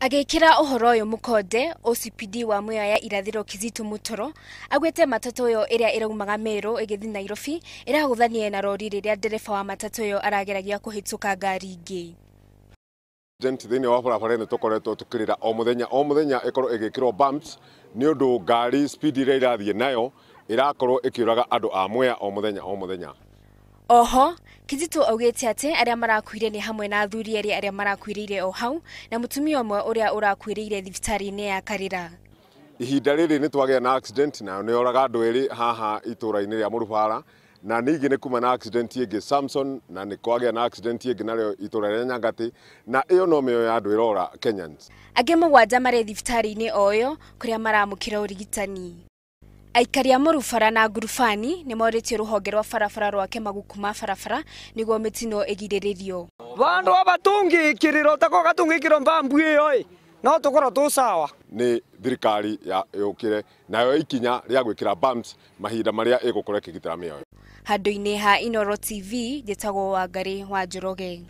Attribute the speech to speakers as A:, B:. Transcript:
A: Agĩkĩra ũhoro ũyũ mũkonde, OCPD wa Mwea ya Irathĩro Kizito Mutoro agwĩte matatũ ĩyo ĩrĩa ĩraumaga Meru ĩgĩthiĩ Nairobi ĩragũthanire na rori rĩrĩa ndereba wa matatũ ĩyo arageragia kũhĩtũka ngari ingĩ.
B: Thĩinĩ wa barabara ĩno tũkoretwo tũkĩrĩra o mũthenya o mũthenya ĩkorwo ĩgĩkĩrwo bumps nĩ ũndũ ngari speed ĩrĩa ĩrathiĩ nayo ĩrakorwo ĩkĩũraga andũ a Mwea o mũthenya o mũthenya.
A: Oho, Kizito augĩte atĩ arĩa marakuire nĩ hamwe na athuri erĩ arĩa marakuĩrĩire o hau na mũtumia ũmwe ũrĩa ũrakuĩrĩire thibitarĩ-inĩ ya Karĩra.
B: Ihinda rĩrĩ nĩ twagĩa na accident nayo nĩ yoraga andũ erĩ haha itũra-inĩ rĩa Mũrubara, na ningĩ nĩ kuma na accident ĩngĩ Samson, na nĩ kwagĩa na accident ĩngĩ narĩo itũra rĩa Nyangati, na ĩyo no mĩoyo ya andũ ĩrora Kenyans.
A: Angĩ 7 marĩ thibitarĩ-inĩ o ĩyo kũrĩa maramũkĩra ũrigitani. Aikari a Mũrubara na Ngurubani nĩ morĩtie rũhonge rwa barabara rwake maguku ma barabara nĩguo mĩtino ĩgirĩrĩrio.
C: Vandu abatungikiriro tako gatungikiro mbambu iyo no tukorwo tu sawa.
B: Nĩ thirikari ya yũkĩre nayo ikinya rĩa gwĩkĩra bumps mahinda marĩa ĩgũkorwo ĩkĩgitĩra mĩoyo.
A: Handũ-inĩ ha Inooro TV, njĩtagwo Wangari wa Njoroge.